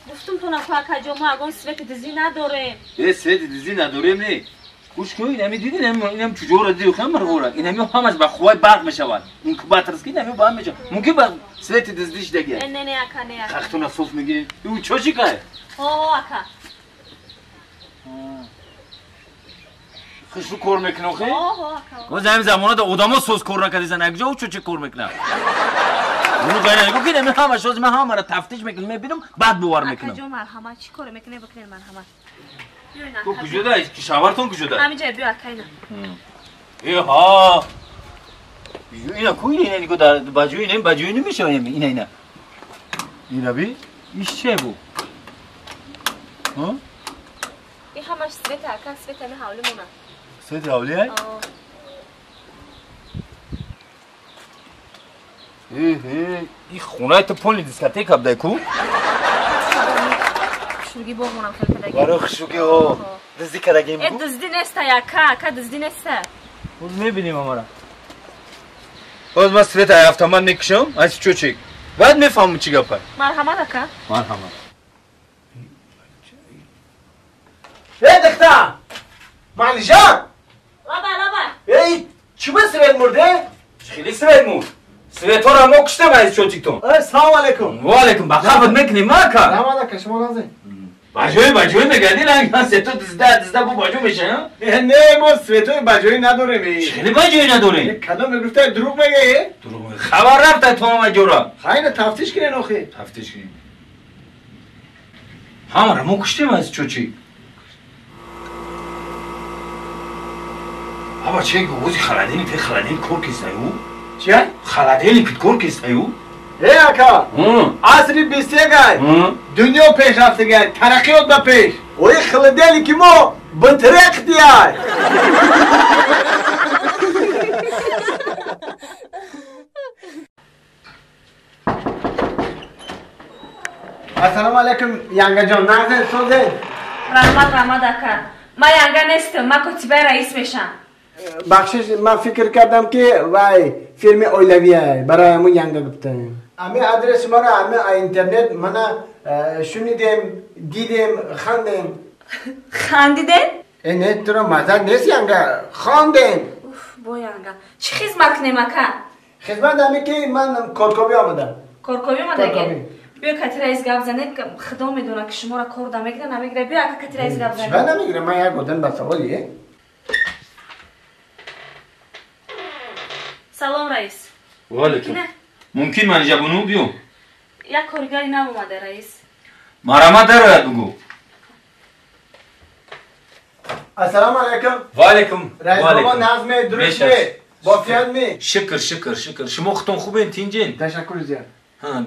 Гуфтум то наку акаҷон, мо ягон свети дизӣ надорем. Э, свети дизӣ надорем не. Гӯш кун, инами дидин, инам чуҷоро диди, хам марғора. Инами ҳамаш ба қувваи барқ мешавад. Инкубаторски инами ба ҳам мешавад. Мумкин ба свети диздӣ шидаги. Э, не, не, ака, не, ака. Хахтуна соф мегирем. Ӯ чо чӣ кай? Ҳо, ака. Хушрӯ кор мекунӣ, охе? Ҳо, ҳо, ака. Боз ҳамин замонада одамо соз кор накардисан, якҷо ӯ чо чӣ кор мекунад? Ну гайра, нигоҳ кун, инами ҳамаш ҳозир ман ҳамаро тафтиш мекунам, мебинам, баъд бовар мекунам. Акаҷон, марҳамат, чӣ коре мекунед, бикунед, марҳамат. Ту куҷода? Шавҳартон куҷода? Ҳаминҷа, биё, ака, ина. Э, ҳа. Ина ку, ина нигоҳ, дар ба ҷои ина, ба ҷои намешавад, ина, ина. Ина би, иш че бу? Ҳа? Ин ҳамаш света, ака, света ми ҳавли мона. Света ҳавли, ай? О. Э, э, ин хонаи ту полни дискотека будай ку? Хушругӣ боғмонам хел кадаги. Барои хушругӣ, ҳо. Дуздӣ кардагим Э, ку? дуздӣ неста, ака, ака, дуздӣ неста. Боз мебинем амара. Боз ман света ай автомат мекушам, аз чӯчик. Баъд мефаҳмам чӣ гапа. Марҳамат, ака. Марҳамат. Эй, духтар! Малижан! Лаба, лаба. Эй, чӣ ба свет мурде? Хеле свет мурд. Светҳоро мо куштем аз чӯчиктон. Эй, салом алейкум. Ва алейкум, ба қафат мекунем, ака. Раҳмат, ака, шумо розӣ? Баҷои, баҷои мегардӣ, ланг, сето дизда, дизда бу баҷо меша, ҳа? Э, не, мо светои баҷоӣ надорем, э. Хеле баҷоӣ надорем? Э, кадом мегуфта, дурӯғ мегӯӣ, э? Дурӯғ мегӯӣ. Хабар рафта то ҳама ҷора. Хайна, тафтиш кунен, охи. Тафтиш кунем. Ҳамаро мо куштем аз чӯчик. Аба, че гӯзи холодильник, те холодильник кор кистай ӯ? Чия? Холодильник кор кистай ӯ? Э, ака, асри бисту якай, дунё пешрафтагай, тараққиёт ба пеш. Ои холодильники мо битреқ дияй. Ассалому алайкум, янгаҷон, нағзен, созен? Раҳмат, раҳмат, ака. Ман янга нестам, ман котибаи раис мешам. Бахшиш, ман фикр кардам, ки вай фирми оилавия, барои ҳамун янга гуфтам. Ами адреси маро ами интернет мана шунидем, дидем, хандем. Хандидем? Э, не, туро маза нест, янга, хондем. Уф, бо янга. Чӣ хизмат кунем, ака? Хизмат ами ки ман коркобӣ омадам. Коркобӣ омадаги? Коркобӣ. Биё, кати раис гап занед, худо медонад, ки шуморо кор да мегира, намегира. Биё, ака, кати раис гап занед. Чиба намегира? Ман як одам ба саволи, э? Салом, раис. Ва алейкум. Мумкин манижа бону, биё. Як коргари нав омада, раис. Марҳамат, дарояд бугӯ. Ассалому алайкум. Ва алейкум. Раис бобо, нағзме, дурустме, бофиятме? Шукр, шукр, шукр. Шумо худтон хубен, тинҷен? Ташаккур зиёд.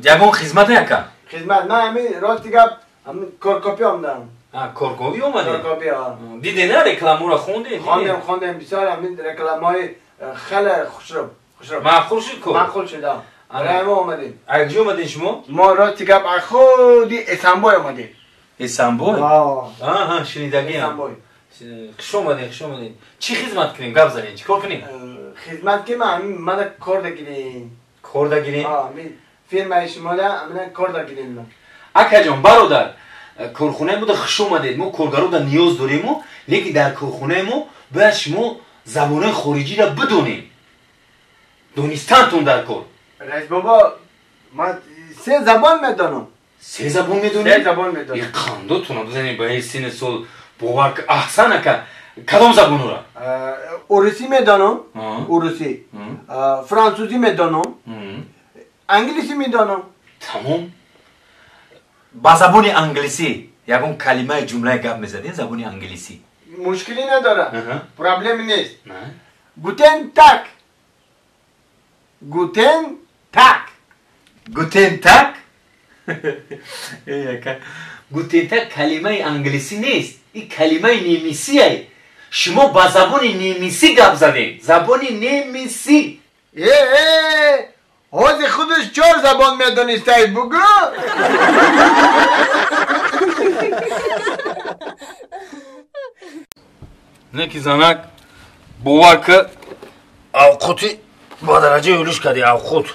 Ягон хизмат, ака? Хизмат, ман ҳамин рости гап, ҳамин коркопӣ омадам. Коркобӣ омадед? Коркопӣ, а. Дидед, на рекламаро хондед? Хондем, хондем, бисёр ҳамин рекламаҳои хеле хушрӯ, хушрӯ. Маъқул шуд кор? Маъқул шуд, а. Барои мо омадем. Аз куҷо омадем шумо? Мо рости гап аз худи Эсанбой омадем. Эсанбой? А. Аҳа, шунидагиам. Эсанбой. Хуш омадед, хуш омадед. Чӣ хизмат кунем? Гап занед, чӣ кор кунем? Хизмат ки ман мана кор дагирем. Кор дагирем? А, ами фирмаи шумода амина кор дагирем ман. Акаҷон, бародар, корхонаи мода хуш омадед. Мо коргарода ниёз дорему, лекин дар корхонаи мо бояд шумо забонҳои хориҷиро бидонед. Донистантон дар кор. Раис бобо, ман се забон медонам. Се забон медонед? Се забон медонам. Е, қандотона бизанед ба ин синни сол, бовар аҳсан, ака. Кадом забонҳоро? Урусӣ медонам, урусӣ. Франсузӣ медонам. Англисӣ медонам. Тамом. Ба забони англисӣ ягон калимаи ҷумлаи гап мезадед забони англисӣ? Мушкилӣ надорам. Проблеми нест. Guten Tag. Guten Tag. Guten Tag? Эй, ака. Guten Tag калимаи англисӣ нест. Ин калимаи немисие. Шумо ба забони немисӣ гап задед. Забони немисӣ. Э, э, ҳозир худаш чор забон медонистай, бугӯ. Не ки занак, бовар ки авқоти ба дараҷаи улуш кардӣ, авқот.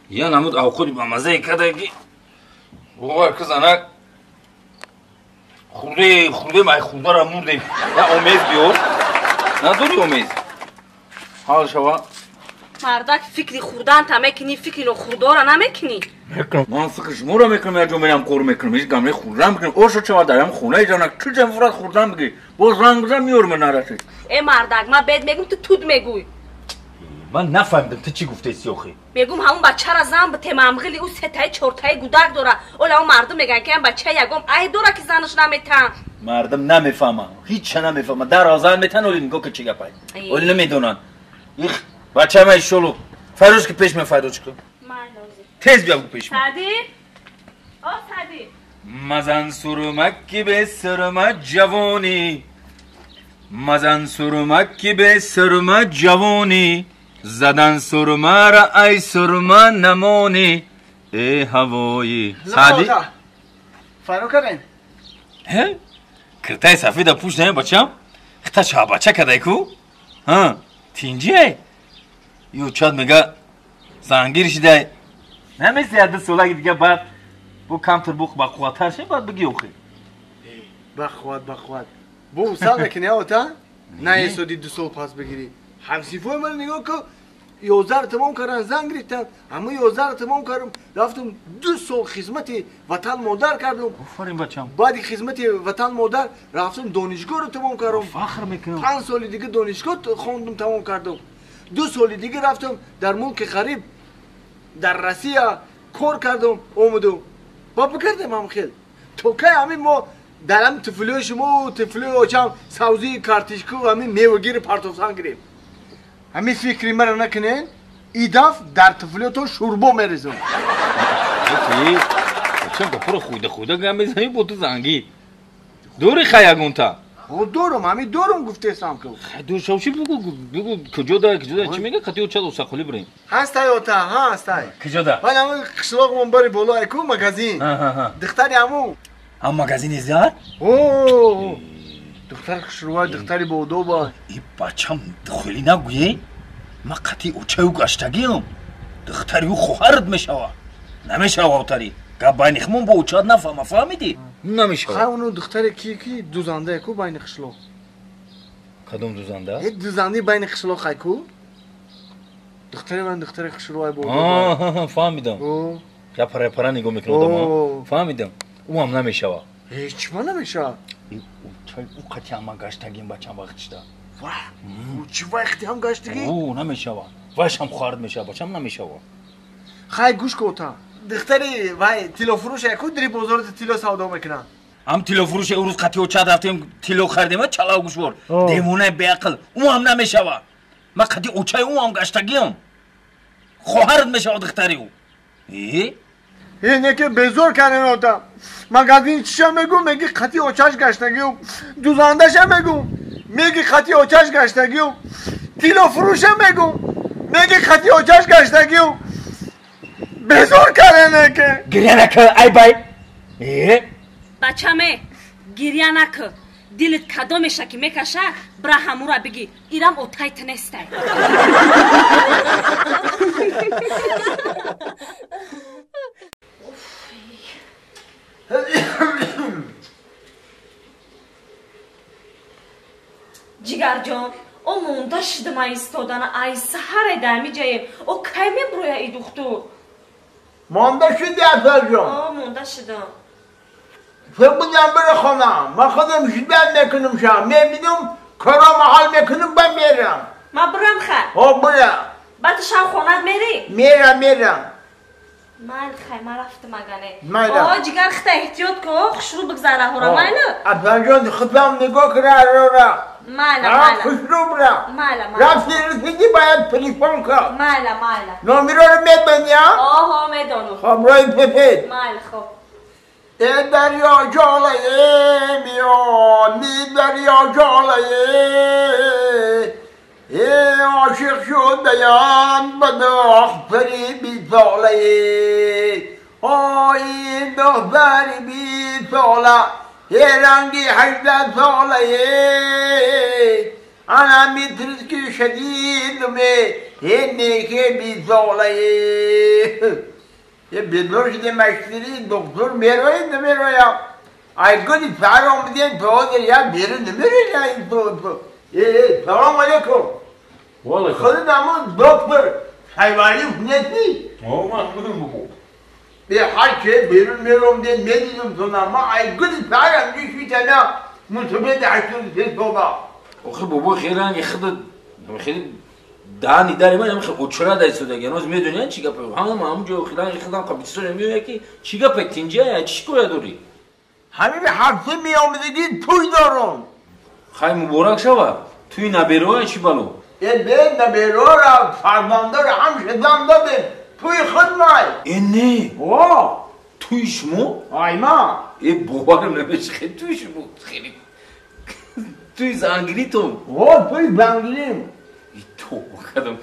Я намуд авқоти ба маззае карда ки бовар ки занак. Хурдем, хурдем, ай хурдара мурдем. Я омез биёр. Надори омез? Ҳал шава. Мардак фикри хурдан та мекунӣ, фикри нохурдора намекунӣ. Мекунам. Ман фикри шуморо мекунам, як ҷо мерам кор мекунам, ҳеҷ гам не хурдан мекунам. Оша чава дарам хона иҷана, чӣ ҷам фурат хурдан бигӣ. Боз ранг бизан меёрам нарасид. Э мардак, ман бед мегум, ту туд мегӯй. Ман нафаҳмидам, ту чӣ гуфтаи охи? Мегум ҳамун бачара зан бите, мамғили ӯ сетаи чортаи гудак дора. Ола он мардум мегӯянд ки ам бача ягом айб дора ки занаш наметан. Мардум намефаҳманд, ҳеҷ намефаҳманд. Дар зан метан, оли нигоҳ ки чӣ гапай. Оли намедонанд. Их бача ма ишолу. Файрӯз ки пеш ме файрӯз ки. Тез бия пеш ме. Сади? О Сади. Мазан сурмак ки бе сурма ҷавонӣ. Мазан сурмак ки бе сурма ҷавонӣ. Задан сурма ра ай сурма намонӣ. Э ҳавои. Сади? Файрӯ кардем? Ҳе? Киртаи сафеда пӯш не бачам? Хита шабача кадай ку? Ҳа, тинҷи ай? Ё чад мега зангир шидай. Намеси я ду солаги дига баъд бу камтар буқ бақувваттар ши баъд биги охи. Бақувват, бақувват. Бу сал мекунӣ ота? На есоди 2 сол пас бигирӣ. Ҳамсифои ман нигоҳ кун, 11 тамом кардам, зан гирифтам. Ҳама 11 тамом кардам, рафтам 2 сол хизмати ватан модар кардам. Офарин бачам. Баъди хизмати ватан модар рафтам донишгоҳро тамом кардам. Фахр мекунам. 5 соли дига донишгоҳ хондум, тамом кардам. 2 соли дига рафтам дар мулки ғариб, дар Россия кор кардам, омадам. Ба бикардем ҳам хел. То кай ҳамин мо дар ҳамин тифлиёи шумо, тифлиёи очам савзии картишку ҳамин мевагири партофсан гирем. Ҳамин фикри маро накунен, идаф дар тифлиётон шурбо мерезам. Бачам гапро хӯйда хӯйда гап мезанӣ бо ту зангӣ. Дори хай ягонта? О дорум, ҳамин дорум гуфтесам ку. Хай дор шавши бугу, бугу куҷо да, куҷо да, чӣ мега қати очад осақулӣ бирем? Ҳастай ота, ҳастай. Куҷо да? Вале ҳамин қишлоқмон бари боло айку магазин. Духтари ҳамун. Ҳам магазини зад? О, духтари хушрӯай, духтари боодоба. И бачам хеле нагӯе? Ман қати очаю гаштагиам. Духтари ӯ хоҳарат мешава. Намешава отари. Гап байни хумон бо очад нафаҳма, фаҳмидӣ? Намешава. Хай ону духтаре ки ки дузандае ку байни қишлоқ. Кадом дузанда? Э дузандаи байни қишлоқ хай ку? Духтари ман духтари хушрӯай боодоба. Фаҳмидам. Я пара пара нигоҳ мекунад одама. Фаҳмидам. Ӯ ҳам намешава. Э чима намешава? Ӯ қати ҳама гаштагим бачам вақт шида. Ваҳ, ӯ чӣ вақти ҳам гаштагӣ? Ӯ намешава. Вайш ҳам хоҳарат мешава, бачам намешава. Хай гӯш кун ота. Духтари вай тиллофурӯш яку дири бозори тилло савдо мекунад. Ҳам тиллофурӯш урӯз қати очад рафтем тилло харидем, чалав гӯшвор. Девонаи беақл. Ӯ ҳам намешава. Ман қати очаи ӯ ҳам гаштагиам. Хоҳарат мешава духтари ӯ. Э? Э не ки безор карден ота. Магазин чиша мегӯ, меги қати очаш гаштагиам. Дузандаша мегӯ, меги қати очаш гаштагиам. Тиллофурӯша мегӯ, меги қати очаш гаштагиам. Безор карден ки. Гиря накун, ай бай. Э? Бачаме, гиря накун. Дилит кадомеша ки мекаша, бира ҳамура бигӣ. Ирам отай ту нестай. Ҷигарҷон, о монда шидам ай истодана, ай саҳаре дар ҷаем. О кай мебуроя и духтур? Монда шуди Асалҷон? О, монда шидам. Фикр будам бира хонам. Ман худам шидан мекунам шам. Мебинам, кора маҳал мекунам, ба мерам. Ман бирам хай? О, бира. Баъд шав хонат мерӣ? Мерам, мерам. Майл хай, ман рафтам агане. Майла. О, ҷигар хита эҳтиёт ку, хушрӯ бигзара ҳора, майлу? Асалҷон, худам нигоҳ кара арора. Майла, майла. Хушрӯ бира. Майла, майла. Рафти расидӣ бояд телефон кун. Майла, майла. Номероро медонӣ, а? Оҳо, медонам. Хоб, роҳи пепет. Майла, хоб. Э дарё ҷолае миён, ми дарё ҷолае. Э ошиқ шудаям ба духтари бисолае. Ой духтари бисола, э ранги 18 солае. Ана митрики шадидуме, э неке бисолае. Е бедор шудем аштири, доктор мерояд, намерояд. Ай гуди сар омадем то ҳозир як берун намерем. Салом алейкум. Худат ҳамун доктор Шайвалиев нестӣ? Ман худам бобо. Ҳар ке берун меромдем медидум тона. Ман ай гуди сар ҳамҷи шитана мусофиди 83 сола. Охи бобо хеле ранги худат хеле даҳани дари ман ҳам хеле очра дайсодаги. Ҳанӯз медони чӣ гапе? Ҳама ҳамун ҷо ранги худам қабисоне меояд ки чӣ гапе тинҷа чӣ шикоя дорӣ? Ҳамин ҳафта меомадагӣ тӯй дорум. Хай муборак шавад. Тӯи набероя чӣ бало? Э бе наберора фарзандора ҳам шидам додем. Тӯи худ май. Э не. О! Тӯи шумо? Айма. Э боварам намеши хеле тӯи шумо хеле тӯи зангиритон. О, тӯи зангирим. Тоба кардам.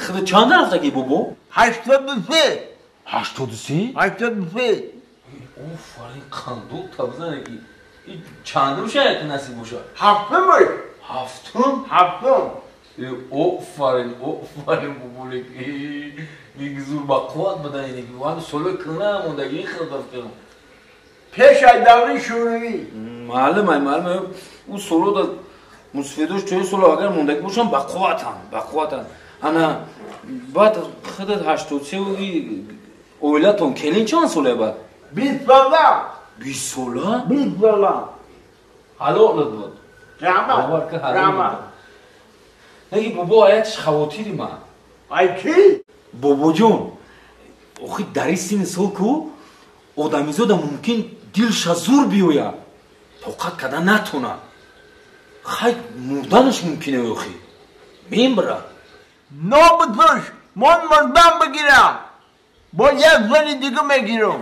Худо чанд рафтагӣ бобо? 83. 83? 83. Офарин қандол табзане ки чандум шояд ки насиб бошад? Ҳафтум. Ҳафтум? Ҳафтум. Офарин, офарин боболек. Ник зур ба қувват будан ини ки ҳам солои кӯна мондагӣ ин хел дафтарам. Пеш аз даври Шӯравӣ. Маълум ай, маълум. Ӯ соло да мусофирдош тои соло агар мондагӣ бошам ба қувватам, ба қувватам. Ана баъд худат 83 оилатон келин чанд соле баъд? 20 сола. 20 сола? 20 сола. Ҳалолат буд. Раҳмат. Раҳмат. Неги бобо аятш хавотири ман. Ай ки? Бобоҷон, охи дар ин синни сол ку одамизода мумкин дилша зур биёяд, тоқат карда натонад. Хай мурданаш мумкин е охи. Мембра. Нобудуш, мон мурдан бигирам. Бо як зани дига мегирам.